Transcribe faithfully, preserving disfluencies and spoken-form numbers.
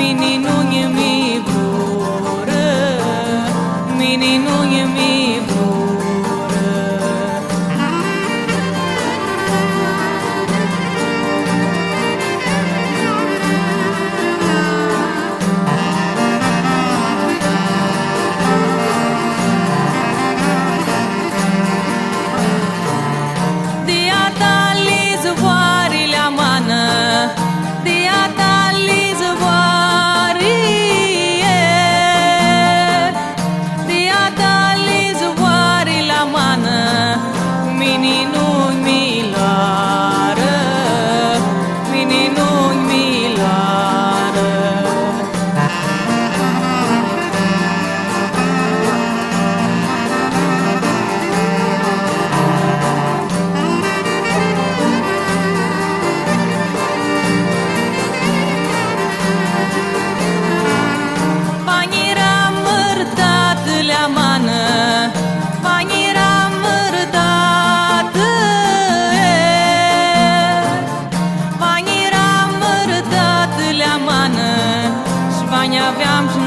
Mini nu nj-mi vrurã, mini nu nj-mi vrurã. Di a tali zboarili amanã, di a tali zboari, di a tali zboarili amanã, mini nu mi loarã, mini nu mi loarã. Va nj-eara mãrtatã la manã, va nj-eara mãrtatã, e. Va nj-eara mãrtatã la manã, shi va nj-aveam shi